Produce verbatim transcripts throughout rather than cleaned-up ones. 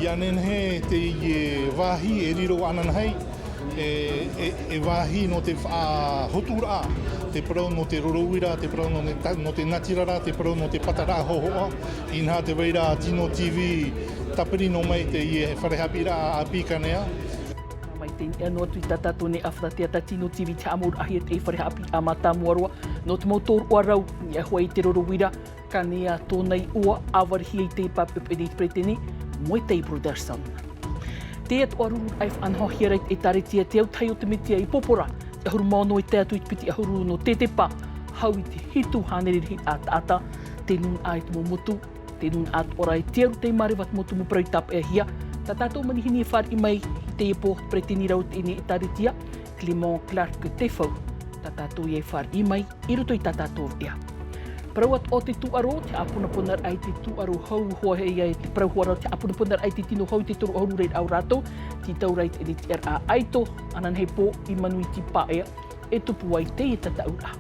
Ia nehenehe teie vāhi e riro ananahi, e, e, e vāhi nō te faʻahoturaʻa, te parau nō te roro uira, te parau nō te ta-, nō te natirara, te parau nō te pataraʻa hōhoʻa, inaha te vai ra Tino T V, tāpiri noa mai teie fare haʻapiʻiraʻa ʻāpī Kanea. Mai te niʻa noa atu i tā tātou nei ʻāfara teata Tino T V te haʻamauraʻahia te fare haʻapiʻiraʻa mātāmua roa, nō te mau tōroʻa rau, niʻa hoʻi i te roro uira, Kanea tōna iʻoa, ʻāvarihia i te pāpeʻepeʻe nei te peretiteni, Moetai Brotherson. Teie atoʻa rururaʻa e faʻanahohia ra i te ʻĒtārētia Te Autahi o te Metia i Popora, te ʻahuru mā ono e tae atu i te piti ʻahuru nō tetepa, hau i te hitu hānere rahi ʻataʻata, te nūnaʻa i te mau motu, te nūnaʻa atoʻa ra e te aru tei māreva te mau tumu parau i tāpeʻahia, tā tātou manihini e fāriʻi mai i teie pō, peretiteni rau o teie nei ʻĒtārētia, Clément Clark Tefau, tā tātou ia e fāriʻi mai, i roto i tā tātou veʻa. Parau atoʻa o te tūʻaro, te haʻaponaponaraʻa i te tūʻaro hau, hōʻē ia e te parau hoʻi ra, te haʻaponaponaraʻa i te tino hau i te toru ʻahuru reira ʻo rātou, tītau ra i te ʻēnitiaraʻa ʻaito, ananahi pō, i Manuiti Paea, e tupu ai teie tataʻuraʻa.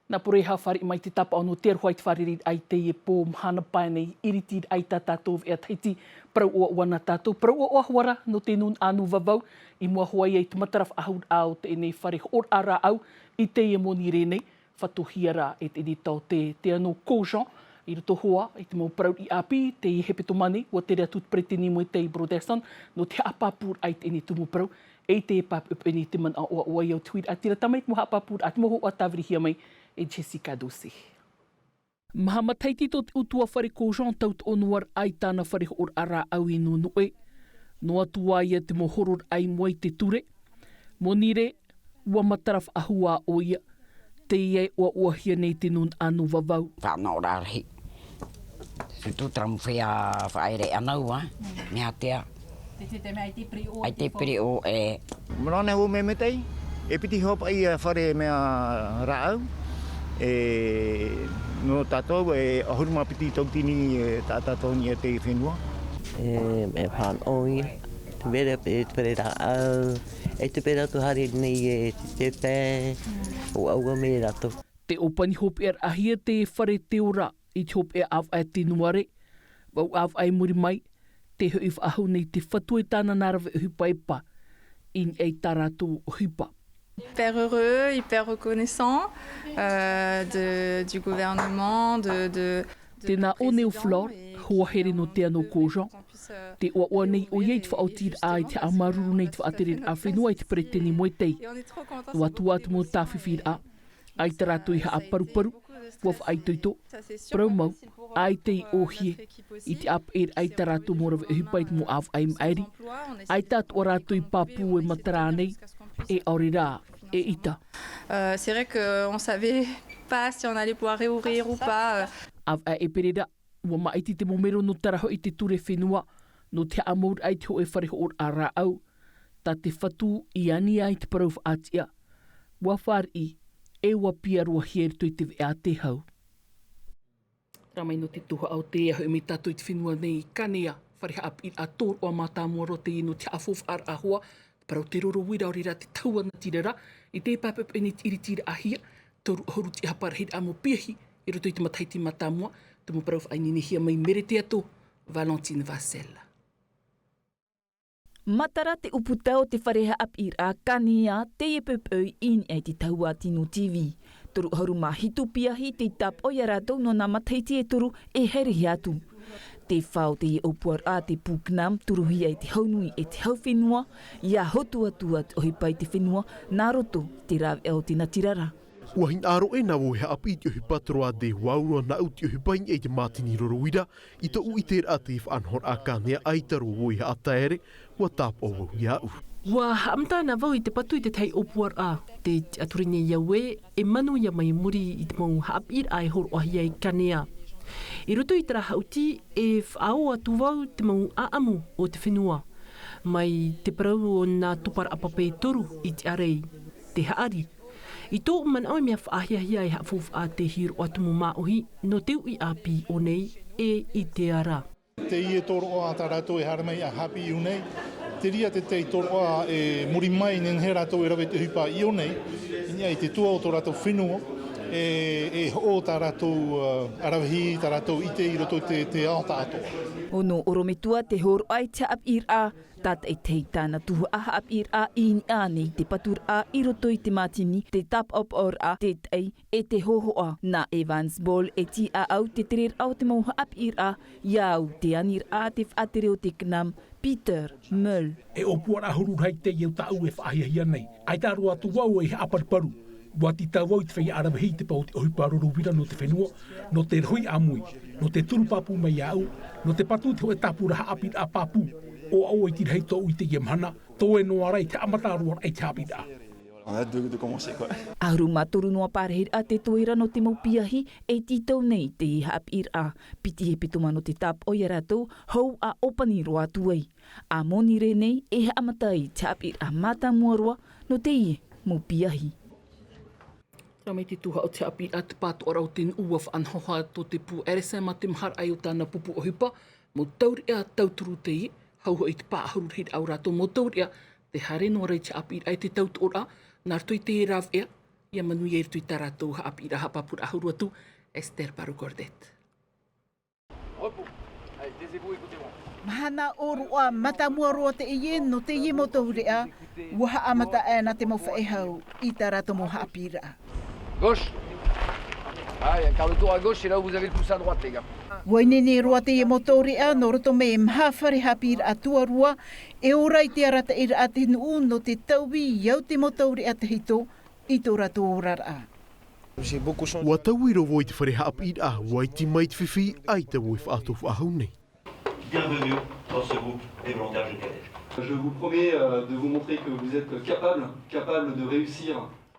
Nā Poroiha fāriʻi mai te tāpaʻo nō te aroha i te fārereiraʻa i teie pō mahana pae nei, iritiraʻa i tā tātou veʻa Tahiti, parau ʻoaʻoa nā tātou, parau ʻoaʻoa hoʻi ra nō te nūnaʻa nū vavau, i mua hoʻi ia i te matara faʻahou o teie nei fare hoʻoraʻa rāʻau, i teie monirē nei, fatuhia ra e teie taote, te anō Cogent, i roto hoʻi, i te mau parau ʻāpī, teie hepetoma nei, ʻua tere atu te peretiteni Moetai Brotherson, nō te haʻapāpūraʻa i teie nei tumu parau, e i te pāpeʻepeʻe nei te manaʻo ʻoaʻoa ia o te huiraʻatira, tā mai te mau haʻapāpūraʻa, te mau hoʻoraʻa tāvirihia mai, e Jessica Dossé. Maha matahiti tō te ʻutuāfare Cogent tauturu noa ra i tāna fare hoʻoraʻa rāʻau i Nūnuʻe. Noa atu ā ia te mau hororaʻa i mua i te ture. Monirē, ʻua matara faʻahou ʻoia. Teie e ʻoaʻoahia nei te nūnaʻa nū vavau. Fānaʻoraʻa rahi. Surtout terā mau feiā faʻaʻere ʻānāvā, mea tea. ʻAita e piriʻo, e. Manaʻo nei vau mea maitaʻi, e piti hopeʻa ia fare mea rāʻau, e, nō tātou, e ʻahuru mā piti tauatini, e, tā tātou niʻa i te fenua. E, e fānaʻo ia, te mea, e, te fare rāʻau, e te mea atu haere nei, e, te tepe, ʻoaʻoa mai rātou. Tē ʻōpani hopeʻaraʻahia te fare Te Ora i te hopeʻa ʻāvaʻe Tenuare. Vau ʻāvaʻe i muri mai, tē hoʻi faʻahou nei te fatu e tāna nā rave ʻohipa e pā, i niʻa i tā rātou ʻohipa. Hyper heureux, hyper reconnaissant, euh, de, du gouvernement, de, de, de Tēnā ʻo Neo Flore, hoa here nō te anō Cogent. Tē ʻoaʻoa nei ʻoia i te faʻaotiraʻa i te haʻamāuruuru nei te faʻatereraʻa fenua e te peretiteni Moetai. Noa atu ā te mau tāfifiraʻa, ʻaita rātou i haʻaparuparu, ʻua faʻaitoito, parau mau, ʻaita i ʻōhie, i te ʻāpeʻeraʻa i tā rātou mau rave ʻohipa i te mau ʻāvaʻe i maʻiri, ʻaita atoʻa rātou i pāpū e matara nei, e ʻaore rā, e ʻita. Euh, c'est vrai que on savait pas si on allait pouvoir réouvrir ou pas, euh. ʻĀvaʻe ʻEperēra, ʻua māʻiti te mau mero nō Tarahoʻi i te ture fenua, nō te haʻamauraʻa i te hōʻē fare hoʻoraʻa rāʻau, tā te fatu i ani ai te parau faʻatiʻa, ʻua fāriʻi, e ʻua piarohia i roto i te veʻa a te hau. Rā mai nō te tuhaʻa o te hoʻi mai tātou i te fenua nei i Kanea, fare haʻapiʻiraʻa tōroʻa mātāmua roa teie nō te haʻafaufaʻaraʻa hoʻi, parau te roro uira ʻaore rā te tahua natirara, i te pāpeʻepeʻe nei te iritiraʻahia, toru ʻahuru te ʻāparahi rāʻau mau piahi, i roto i te matahiti mātāmua, te mau parau faʻaineinehia mai Mere Teato, Valentine Vassel. Matara te ʻūputa o te fare haʻapiʻiraʻa Kanea, teie poʻipoʻi i niʻa i te tahua Tino T V. Toru ʻahuru mā hitu piahi tei tāpaʻo ia rātou nō nā matahiti e toru e haerehia atu. Te fā o teie ʻōpuaraʻa te pū CNAM, turuhia e te hau nui e te hau fenua, ʻia hotu atu ā te ʻohipa i te fenua, nā roto i te rāveʻa o te natirara. ʻUa hinaʻaro ʻē nā vau e haʻapiʻi i te ʻohipa toroa te ʻua ʻauro anaʻe te ʻohipa i niʻa i te mātini roro uira, i tōʻu ʻiteraʻa te faʻanahoraʻa Kanea ʻaita roa vau i haʻataere, ʻua tāpaʻo vau iāʻu. ʻUa haʻamata nā vau i te patu i te tahi ʻōpuaraʻa, tē tiʻaturi nei au ē, e manuia mai muri i te mau haʻapiʻiraʻa e hōroʻahia i Kanea. I roto i terā haʻuti, e faʻaō atu vau te mau ʻāʻamu o te fenua. Mai te parau o nā tuparaʻa pape e toru i te ʻārei, te haʻari. I tōʻu manaʻo e mea faʻahiahia e haʻafaufaʻa te hiroʻa tumu māʻohi nō te uʻi ʻāpī ʻō nei e i te ara. Teie tōroʻa tā rātou e haere mai ʻia haʻapiʻi i ʻō nei, Te reira te tei tōroʻa e muri mai, nehenehe rātou e rave i te ʻohipa i ʻō nei, i niʻa i te tua o tō rātou fenua, e, e hoʻo tā rātou, ā, aravihi, tā rātou ʻite i roto i te, te ao tāʻatoʻa. Ono ʻorometua te hōroʻa i te haʻapiʻiraʻa, tātaʻitahi tāna tuhaʻa haʻapiʻiraʻa i niʻa nei i te paturaʻa i roto i te mātini, te tāpaʻopaʻoraʻa, te taʻi, e te hōhoʻa. Nā Evans Ball e tīaʻau te tereraʻa o te mau haʻapiʻiraʻa, i a au te aniraʻa te faʻatere o te CNAM, Peter Mull. E ʻōpuaraʻa huru rahi teie tāʻu e faʻahiahia nei. ʻAita roa atu vau e haʻaparuparu. ʻUa tītau vau i te feiā aravihi i te pae o te ʻohipa roro uira nō te fenua, nō te rohi ʻāmui, nō te turu pāpū mai iāʻu, nō te patu i te hōʻē tāpura haʻapiʻiraʻa pāpū. ʻO aʻu e tīrahi tōʻu i teie mahana, toe noa ra i te haʻamata roa raʻa i te haʻapiʻiraʻa. On a hâte de, de commencer, quoi. ʻAhuru mā toru noa parahiraʻa te toe ra nō te mau piahi e tītau nei i te haʻapiʻiraʻa. Piti hepetoma nō te tāpaʻo ia rātou, hou ʻa ʻōpani roa atu ai. ʻA Monirē nei e haʻamata ai te haʻapiʻiraʻa mātāmua roa nō teie mau piahi. Terā mai te tuhaʻa o te haʻapiʻiraʻa, te pātoʻaraʻa o te nuʻu, ʻua faʻanahonaho tō te pū R S M A te maharaʻa o tāna pupu ʻohipa, mau taureʻa tauturu teie, hau hoʻi te pāʻahuru rahiraʻa o rātou mau taureʻa, tē haere noa ra i te haʻapiʻiraʻa e te tautoʻoraʻa, nā roto i te rāveʻa, ʻia manuia i roto i tā rātou haʻapiʻiraʻa. Haʻapāpūraʻa huru atu, Esther Barou-Gordette. Mahana ʻōroʻa mātāmua roa teie nō teie mau taureʻa, ʻua haʻamata aʻe na te mau faʻehau i tā rātou mau haʻapiʻiraʻa. Gauche. Ah, il y a un quart de tour à gauche, c'est là où vous avez le pouce à droite, les gars. ʻUa ineine roa teie mau taureʻa nō roto mai i te maha fare haʻapiʻiraʻa tuarua, e ora i te arataʻiraʻa te nuʻu nō te taui i au te mau taureʻa tahito i tō rātou oraraʻa. ʻUa taui roa vau i te fare haʻapiʻiraʻa, ʻua iti mai te fifi, ʻaita vau e faʻatou faʻahou nei. Bienvenue dans ce groupe des volontaires Jeunes Kadej. Je vous promets, euh, de vous montrer que vous êtes capables, capables de réussir.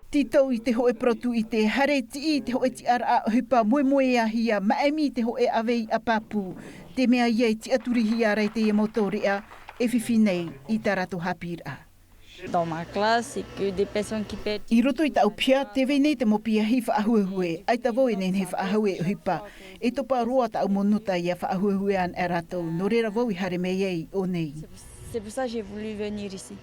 Tītau i te hōʻē parau tūʻite, haere tiʻi i te hōʻē tiʻaraʻa ʻohipa, moemoeāhia, māʻimi i te hōʻē ʻāveiʻa pāpū, te mea ia e tiʻaturihia ra i teie mau taureʻa e fifi nei i tā rātou haʻapiʻiraʻa. Dans ma classe, c'est que des personnes qui perdent. I roto i tāʻu piha, tē vai nei te mau piahi faʻahuehue, ʻaita vau e nehenehe e faʻahou e ʻohipa. E topa roa tāʻu mau nūnaʻa ʻia faʻahuehue anaʻe rātou, nō reira vau i haere mai ai i ʻō nei. C'est pour ça que j'ai voulu venir ici.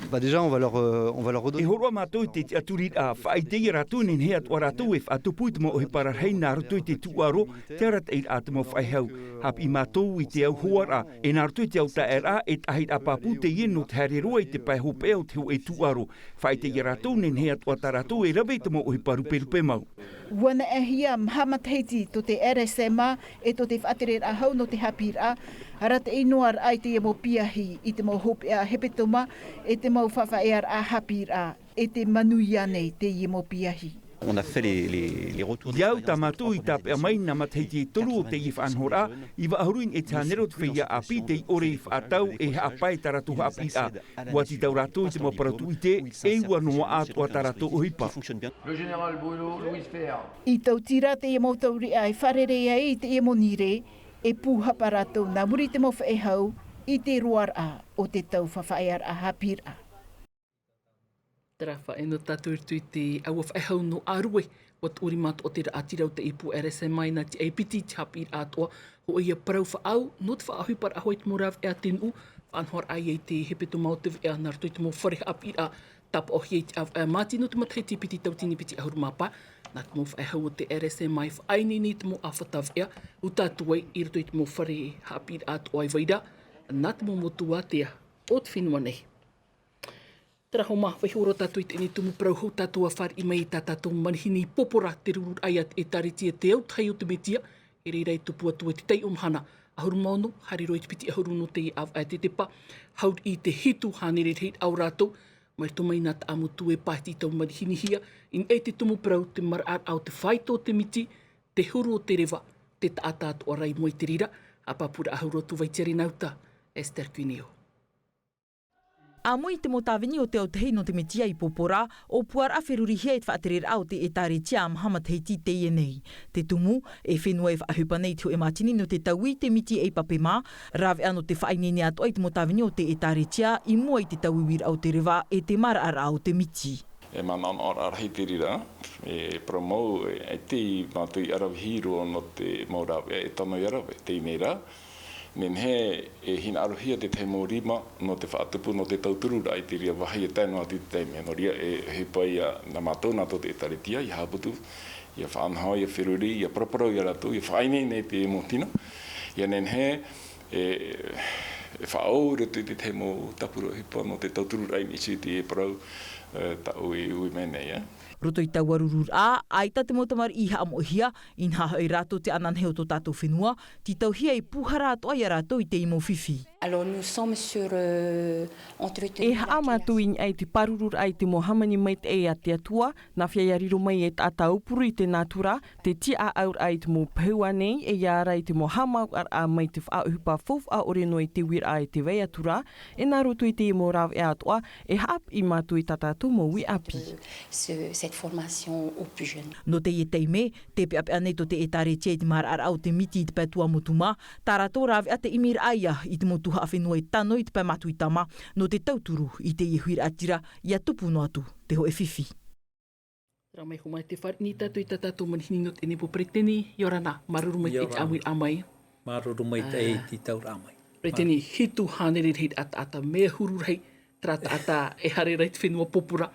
Bah, déjà, on va leur, euh, on va leur redonner. E hōroʻa mātou i te tiʻaturiraʻa, faʻaʻite ia rātou e nehenehe atoʻa rātou e faʻatupu i te mau ʻohipa rarahi nā roto i te tūʻaro, te arataʻiraʻa a te mau faʻehau. Haʻapiʻi mātou i te auhoaraʻa, e nā roto i te autaearaʻa, e taʻahiraʻa pāpū teie nō te haere roa i te pae hopeʻa o te hōʻē tūʻaro. Faʻaʻite ia rātou e nehenehe atoʻa tā rātou e rave i te mau ʻohipa ruperupe mau. ʻUa naʻinahia maha matahiti tō te R S M A e tō te faʻatereraʻa hau nō te haʻapiʻiraʻa, arataʻi noa raʻa i teie mau piahi, i te mau hopeʻa hepetoma, e te mau faʻaearaʻa haʻapiʻiraʻa, e te manuia nei teie mau piahi. On a fait les, les, les retours. I au tā mātou i tāpeʻa mai nā matahiti e toru o teie faʻanahoraʻa, iva ʻahuru i niʻa i te hānere o te feiā ʻāpī tei ʻore i faʻatau e haʻapae tā rātou haʻapiʻiraʻa. ʻUa tītau rātou i te mau parau tūʻite, e ua noaʻa atoʻa tā rātou ʻohipa. Le général Bruno Louis Fer. I tautira teie mau taureʻa e fārerei ai i teie Monirē, e pūhapa rātou nā muri i te mau faʻehau i te roaraʻa o te tau faʻaearaʻa haʻapiʻiraʻa. Terā faʻaʻino tātou i roto i te ʻāua faʻehau nō Arue, ʻua tuʻu rima atoʻa te raʻatira o te pū R S M A nā te ʻaipiti i te haʻapiʻiraʻa atoʻa, hōʻē ia parau faʻaau, nō te faʻaʻohiparaʻa hoʻi i te mau rāveʻa a te nuʻu, faʻanahoraʻa ia i te hepetoma o te veʻa, nā roto i te mau fare haʻapiʻiraʻa, tāpaʻohia i te ʻāvaʻe māti nō te matahiti piti tautini piti ʻahuru mā pae, nā te mau faʻehau o te R S M A i faʻaineine i te mau ʻāfata veʻa, ʻuta atu ai i roto i te mau fare haʻapiʻiraʻa atoʻa i vai ra, nā te mau motu ātea o te fenua nei. Terā hoʻi, vaiiho roa tātou i teie nei tumu parau hou, tātou ʻa fāriʻi mai i tā tātou manihini i Popora, te rururaʻa ia te ʻĒtārētia te autahi o te Metia, i reira i tupu atu ai te taiʻo mahana, ʻahuru mā ono, haere roa i te piti ʻahuru nō teie ʻāvaʻe tetepa, hauriʻi i te hitu hānere rahiraʻa o rātou, mai roto mai nā Taʻamotu e pāhiti tau manihinihia, i niʻa i te tumu parau, te maraʻaraʻa o te fāito o te miti, te huru o te reva, te taʻata atoʻa ra i mua i te reira, haʻapāpūraʻa huru atu Vaitiare Nauta, Esther Cuneo. ʻĀmui i te mau tāvini o te autahi nō te Metia i Popora, ʻōpuaraʻa ferurihia e te faʻatereraʻa o te ʻĒtārētia ʻa maha matahiti teie nei. Te tumu, e fenua e faʻaʻohipa nei i te hōʻē mātini nō te taui i te miti ʻeipape mā, rāveʻa nō te faʻaineine atoʻa i te mau tāvini o te ʻĒtārētia i mua i te tauiuiraʻa o te reva e te maraʻaraʻa o te miti. E manaʻonaʻoraʻa rahi te reira, e parau mau, e, ʻaita mātou i aravihi roa nō te mau rāveʻa e tano ia rave, teie nei rā, Nehenehe e hinaʻarohia te tahi mau rima nō te faʻatupu, nō te tautururaʻa i te reira vāhi e tae noa atu i te taime. Nō reira, e ʻohipa ia nā mātou, nā tō te ʻĒtārētia, ia haʻaputu, ia faʻanaho, ia feruri, ia paraparau ia rātou, ia faʻaineine i te mau tino. Ia nehenehe, e, e faʻaʻau i roto i te tahi mau tāpura ʻohipa nō te tautururaʻa i niʻa i te parau, e, tā ʻoe i ui mai nei, e. Roto i taua rururaʻa, ʻaita te mau tamariʻi i haʻamoʻehia, inaha hoʻi rātou te ananahi o tō tātou fenua, tītauhia ei pūhara atoʻa ia rātou i teie mau fifi. Alors, nous sommes sur, euh, entretenu E haʻa la mātou création. i niʻa i te pārururaʻa i te mau hāmani maitaʻi a te Atua, nā hea ia riro mai e taʻata aupuru i te nātura, te tiʻaʻauraʻa i te mau pahiʻa nei, e ia ara i te mau haʻamāuʻaraʻa mai te faʻaʻohipa faufaʻa ʻore noa i te uiraʻa e te vai atu ra, e nā roto i teie mau rāveʻa atoʻa, e haʻapiʻi mātou i tā tātou mau uʻi ʻāpī. Ce, cette formation aux plus jeunes. Nō teie taime, tē peʻapeʻa nei tō te ʻĒtārētia i te maraʻaraʻa o te miti i te pae Tuamotu mā, tā rātou rāveʻa te ʻimiraʻa ia i te mau tuhaʻa fenua e tano i te pae Matuita mā, nō te tauturu i teie huiraʻatira, ia tupu noa atu te hōʻē fifi. Rā mai hōmai te fare, nā tātou i tā tātou manihini nō teie nei pō peretiteni, ʻia ora na, māuruuru maitaʻi i te ʻāmuiraʻa mai. Māuruuru maitaʻi i te tauraʻa mai. Peretiteni, hitu hānere rahi taʻata, mea huru rahi, terā taʻata e haere ra i te fenua pōpura,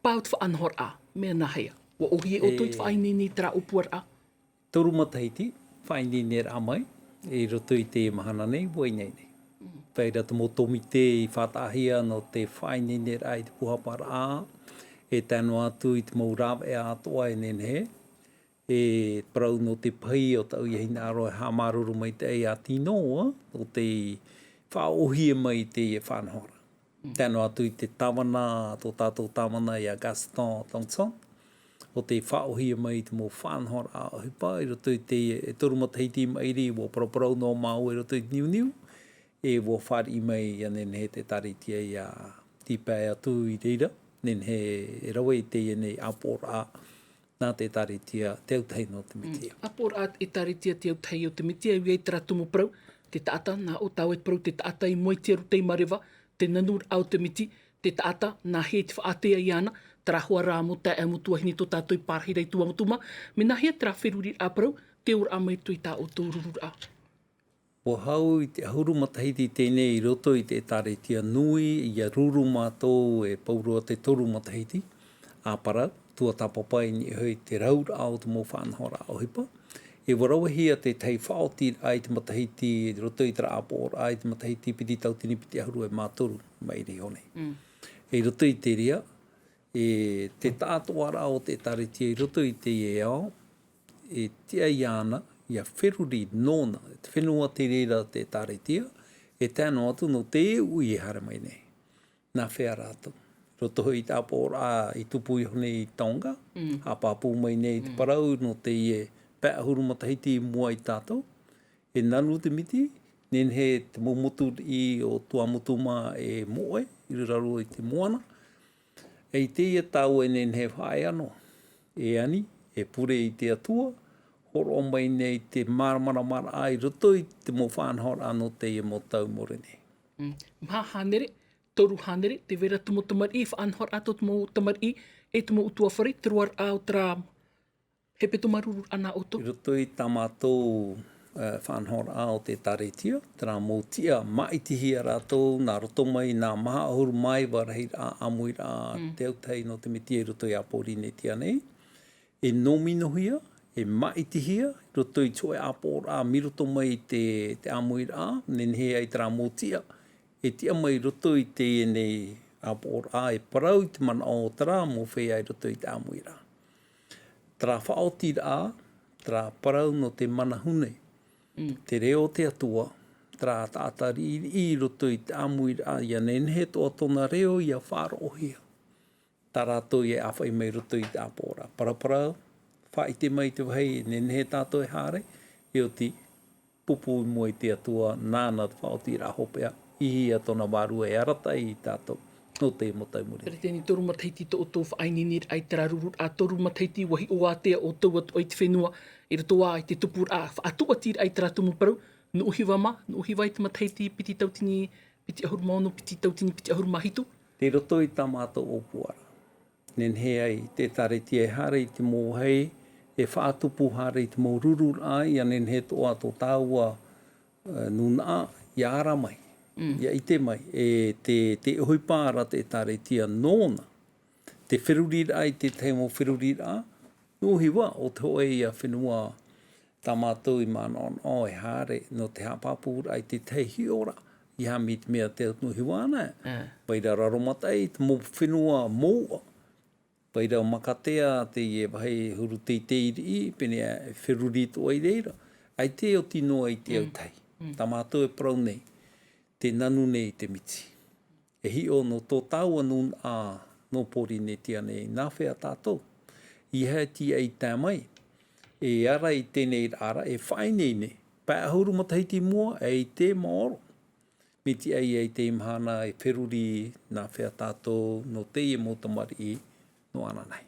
pau te faʻanahoraʻa, mea nā hea. ʻUa ʻōhie ʻoutou i te faʻaineine i terā ʻōpuaraʻa. Toru matahiti, faʻaineineraʻa mai, i roto i te mahana nei, ʻua ineine. Terā te mau tōmite i faʻataʻahia nō te faʻaineineraʻa i te pūhaparaʻa, e tae noa atu i te mau rāveʻa atoʻa e nehenehe, e parau nō te pahi o tāʻu ia hinaʻaro e haʻamāuruuru maitaʻi iā Tino, nō te faʻaʻōhie mai i teie faʻanahoraʻa. Tae noa atu i te tāvana, tō tātou tāvana iā Gaston Thomson, ʻo tē faʻaʻōhie mai i te mau faʻanahoraʻa ʻohipa, i roto i te, e toru matahiti i maʻiri, ʻua paraparau noa māua i roto i te niuniu, e ʻua fāriʻi mai ia nehenehe te ʻĒtārētia ʻia tīpae atu i reira, nehenehe e rave i teie nei ʻāpoʻoraʻa, nā te ʻĒtārētia te autahi nō te Metia. Mm. ʻĀpoʻoraʻa ʻĒtārētia te autahi o te Metia, e ui ai terā tumu parau, te taʻata, nā ʻō tāua e parau te taʻata i mua i te aru tei mareva, te nanuraʻa o te miti, te taʻata, nā hea i te faʻaātea iāna, terā hoʻi rā mau taeaʻe, mau tuahine tō tātou i pārahi ra i Tuamotu mā, mea nā hea terā feruriraʻa parau, tē ora mai i roto i tā ʻoutou rururaʻa. ʻUa hau i te ʻahuru matahiti teie nei i roto i te ʻĒtārētia nui, ʻia ruru mātou e pauroa te toru matahiti, ʻa parau, tuatāpapa i niʻa hoʻi i te rauraʻa o te mau faʻanahoraʻa ʻohipa. E ʻua ravehia te tahi faʻaotiraʻa i te matahiti, i roto i terā ʻāpoʻoraʻa i te matahiti piti tauatini piti ʻahuru e mā toru i maʻiri iho nei. Mm. I roto i te reira, e te taʻatoʻaraʻa o te ʻĒtārētia i roto i teie ao, e tiʻa iāna, ʻia feruri nōna, te fenua te reira te ʻĒtārētia, e tae noa atu nō te uʻi e haere mai nei. Nā hea rātou. Roto hoʻi i te ʻāpoʻoraʻa i tupu iho nei i Tonga, Mm. haʻapāpū mai nei te Mm. parau nō teie pae ʻahuru matahiti i mua ia tātou. E nanu te miti, nehenehe te mau motu riʻi o Tuamotu mā e moʻe, i raro i te moana. E i teie tau e nehenehe e faʻaea noa. E ani, e pure i te Atua, hōroʻa mai nei te māramaramaraʻa i roto i te mau faʻanahoraʻa nō teie mau tau i muri nei. Mm. Maha hānere, toru hānere, tē vai ra te mau tamariʻi, faʻanahoraʻa tō te mau tamariʻi, e te mau ʻutuāfare, te roaraʻa o terā hepetoma rururaʻa nā ʻoutou. I roto i tā mātou, e, faʻanahoraʻa o te ʻĒtārētia, terā mau tiʻa, māʻitihia rātou, nā roto mai, nā maha ʻahuru mā iva rahiraʻa ʻāmuiraʻa Mm. te autahi nō te Metia i roto iā Pōrīnetia nei. E nōminohia, e māʻitihia, i roto i te hōʻē ʻāpoʻoraʻa mai roto mai i te, te ʻāmuiraʻa, nehenehe ai terā mau tiʻa, e tiʻa mai i roto i teie nei ʻāpoʻoraʻa, e parau i te manaʻo o terā mau feiā i roto i te ʻāmuiraʻa. Terā faʻaotiraʻa, terā parau nō te manahune. Mm. Te reo o te Atua, terā taʻata riʻiriʻi i roto i te ʻāmuiraʻa, ʻia nehenehe atoʻa tōna reo ʻia faʻaroʻohia. Tā rātou e ʻāfaʻi mai i roto i te ʻāpoʻoraʻa. Paraparau, faʻaʻite mai i te vāhi, nehenehe tātou e haere, e oti, pūpū i mua i te Atua, nāna te faʻaotiraʻa hopeʻa, ʻihia tōna vārua e arataʻi ia tātou, nō te mau tau i muri. Peretiteni, toru matahiti tō ʻoutou faʻaineineraʻa i terā rururaʻa, toru matahiti ʻua hiʻo ātea ʻoutou atoʻa i te fenua, i roto ā i te tupuraʻa, faʻatūʻatiraʻa i terā tumu parau, nuʻu hiva mā, nuʻu hiva i te matahiti piti tauatini, piti ʻahuru mā ono, piti tauatini, piti ʻahuru mā hitu. Tei roto i tā mātou ʻōpuaraʻa. Nehenehe ai te ʻĒtārētia e haere i te mau vāhi, e faʻatupu haere i te mau rururaʻa, ʻia nehenehe atoʻa tō tāua nūnaʻa, ia ara mai, ia ʻite mai, e te, te ʻohipa ra te ʻĒtārētia nōna. Te feruriraʻa i te tahi mau feruriraʻa, nō hiva, ʻo te hōʻē ia fenua tā mātou i manaʻonaʻo e haere, nō te haʻapāpūraʻa i te tahi hiʻoraʻa, ia haere mai te mea te au nō hiva ana, vai ra raro mataʻi, te mau fenua mouʻa, vai ra makatea teie vāhi huru teitei riʻi, pēnei e feruri atoʻa i reira. ʻAita e oti noa i te au tahi. Tā mātou e parau nei, te nanu nei te miti. E hiʻo nō tō tāua nūnaʻa nō Pōrīnetia nei, nā hea tātou. I hea te ʻai tae mai, e ara i teie nei ra, e faʻaineine, pae ʻahuru matahiti i mua, e ʻite maoro. Mai te ʻai i te mahana e feruri nā hea tātou nō teie mau tamariʻi nō ananahi.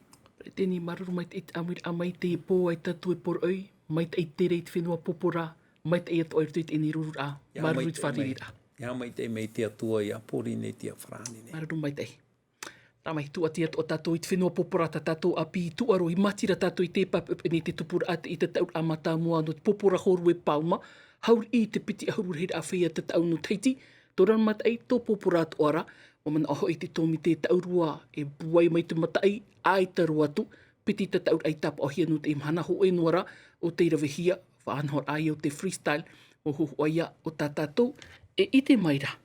Tēnei māuruuru maitaʻi te ʻāmuiraʻa mai teie pō, ʻaita tātou e poroʻi, maitaʻi te reira i te fenua pōpōrā, maitaʻi atoʻa i roto i teie nei rururaʻa. Māuruuru i te fārereiraʻa. Ia haʻamaitaʻi mai te Atua ia Pōrīnetia farāni nei. Māuruuru maitaʻi. Rā mai, tūʻati atoʻa tātou i te fenua pōpōrā, tā tātou ʻāpī tūʻaro, i mātira tātou i te pāpeʻapeʻa nei, te tupuraʻa, te tataʻuraʻa mātāmua nō te pōpōrā hōrue pāuma, hauriʻi i te piti ʻahuru rahiraʻa feiā tataʻu nō Tahiti, tō rātou mataʻi, tō pōpōrā atoʻa ra, ʻua manaʻo hoʻi te tōmite taʻurua e pūai mai te mataʻi, ʻaita roa atu, piti tataʻuraʻa i tāpaʻohia nō teie mahana, hōʻē noa ra ʻo tei ravehia, faʻanahoraʻa ia o te freestyle, ʻua hōhoʻa ia ʻo tā tātou e ʻite mai ra.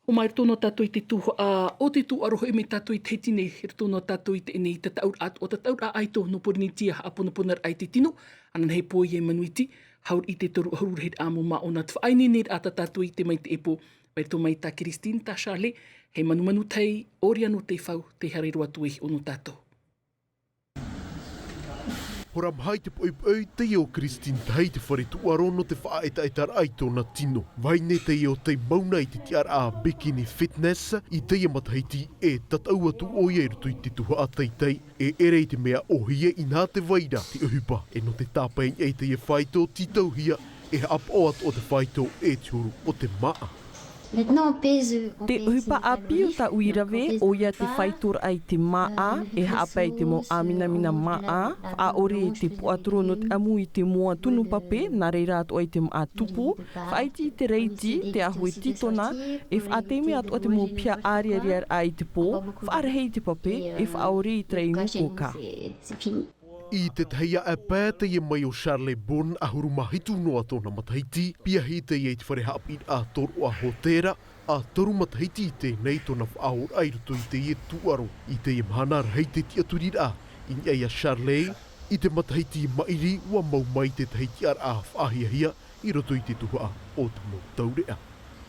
Hōmai roto noa tātou i te tuhaʻa o te tūʻaro hoʻi mai tātou i Tahiti nei, roto noa tātou i teie nei tataʻuraʻa, ʻo tataʻuraʻa ʻaito nō Pōrīnetia, haʻaponaponaraʻa i te tino, ananahi pō ia i Manuiti, hauriʻi i te toru ʻahuru rahiraʻa mau māʻona. Te faʻaineineraʻa tā tātou i ʻite mai i teie pō, mai roto mai tā Christine, tā Charlie, hei manumanu tahi, ʻoia nō te fau, tē haere roa atu e hiʻo nō tātou. Hora maha i te poʻipoʻi, teie ʻo Christine Tahi i te fare tūʻaro nō te faʻaʻetaʻetaraʻa i tōna tino. Vahine teie ʻo tei mauna i te tiʻaraʻa Bikini Fitness i teie matahiti, e tataʻu atu ʻoia i roto i te tuhaʻa teitei, e ʻere i te mea ʻōhie, inaha tē vai ra te ʻohipa, e nō te tāpae i teie fāito, tītauhia e haʻapaʻo atoʻa te fāito e te huru o te māʻa. Te ʻohipa ʻāpī o tāʻu i rave, ʻoia te fāitoraʻa i te māʻa, e haʻapae i te mau ʻāminamina māʻa, faʻaʻore te puaʻatoro nō te ʻamu i te moa tunu pape, nā reira atoʻa i te māʻa tupu, faʻaiti i te reiti, te āhue tītona, e faʻataime atoʻa te mau piha ʻāriariaraʻa i te pō, faʻarahi i te pape, e faʻaʻore i te rainuku ʻoka. I te tahi aʻe pae, teie mai ʻo Charlie Bourne, ʻahuru mā hitu noa tōna matahiti, piahi teie i te fare haʻapiʻiraʻa tōroʻa hōtēra, ʻa toru matahiti i teie nei tōna faʻahoʻiraʻa i roto i teie tūʻaro. I teie mahana rahi te tiʻaturiraʻa i niʻa ia Charlie, i te matahiti maʻiri ʻua mau mai te tahi tiʻaraʻa faʻahiahia i roto i te tuhaʻa o te mau taureʻa.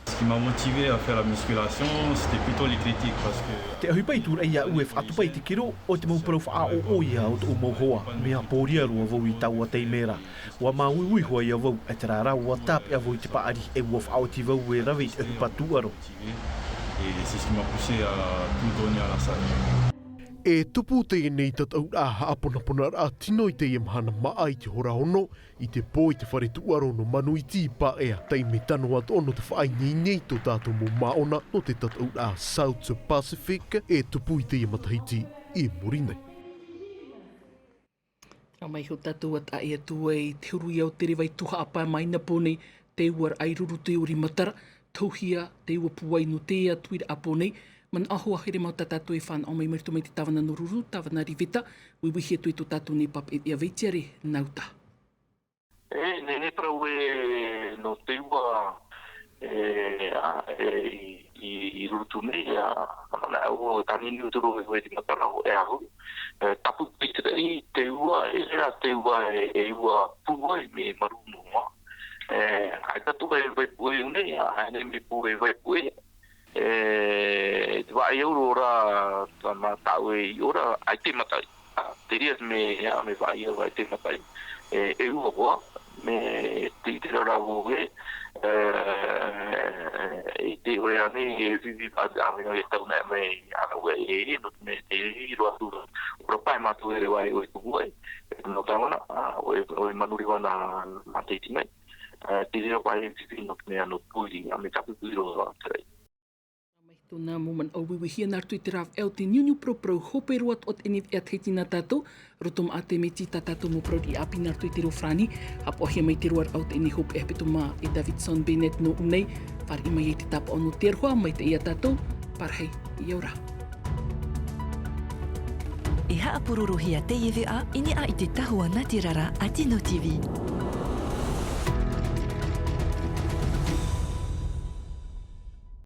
Ce qui m'a motivé à faire la musculation, c'était plutôt les critiques parce que Te ʻohipa i tūraʻi iāʻu e faʻatupu i te kiro, ʻo te mau parau faʻaʻoʻo ia o tōʻu mau hoa, mea pōria roa vau i taua taime ra. ʻUa māuiui hoʻi vau, e terā rā ʻua tāpeʻa vau i te paʻari, e ʻua faʻaoti vau e rave i te ʻohipa tūʻaro. Et c'est ce qui m'a poussé à tout donner à la salle. E tupu teie nei tataʻuraʻa haʻaponaponaraʻa tino i teie mahana māʻa i te hora ono, i te pō i te fare tūʻaro nō Manuiti i Paea, taime tano atoʻa nō te faʻaineine i tō tātou mau māʻona nō te tataʻuraʻa South Pacific, e tupu i teie matahiti i muri nei. Rā mai, hou tātou ʻa taʻa ʻē atu ai, te huru ia o te reva i tuhaʻa pae mai nā pō nei, te ua raʻa i ruru te ʻori matara, tauhia te ua pūai nō te ʻātuiraʻa pō nei. Manaʻo hoʻi e haere mau tā tātou e fānaʻo mai, mai roto mai te tāvana nō Ruru, tāvana Riveta, uiuihi atu i tō tātou nei pāpaʻi ia Veitiare Nauta. E, nei, nei parau e nō te ua, e, a, e, i, i, i Rurutu nei, a, ana, o, tānini utu rō e, e te matara o, e ahu. E, tapu i te rei, te ua, e, e, te ua, e, e ua pūai me maru noa. E, ai ka tu e vai pūai nei, a, ai nei me pūai vai pūai. E, te vaʻai au rō rā, tā mā tāʻu e i ora, ai te mataʻi. A, te reira me, a, me vaʻai au ai te mataʻi. E, e ua hoa, me te, te rara vau e, e, i te ore ane, e vivi a, a, me no e tau nei mai, a, ue, e, e, no te me, te, i roa tu, ora pae mātou e rewa e, o e tuku ai, e, no tāwana, a, o e, o e manuri wana, mā te iti mai. E, te reira pae e vivi no te me ano tuiri, a, me tapu tuiro, a, te rei. Mai Tōna mau manaʻo uiuihia nā roto i te rāveʻa o te niuniu paraparau hope roa atoʻa teie nei veʻa Tahiti nā tātou, roto maʻa te miti tā tātou mau parau riʻi ʻāpī nā roto i te reo farāni, haʻapaʻohia mai te roaraʻa o teie nei hopeʻa hepetoma e Davidson Bennett nō ʻō nei, fāriʻi mai ai te tāpaʻo nō te aroha, maitaʻi ia tātou, pārahi, ʻia ora. E haʻapurorohia teie veʻa i niʻa i te tahua nā te rara a Tino T V.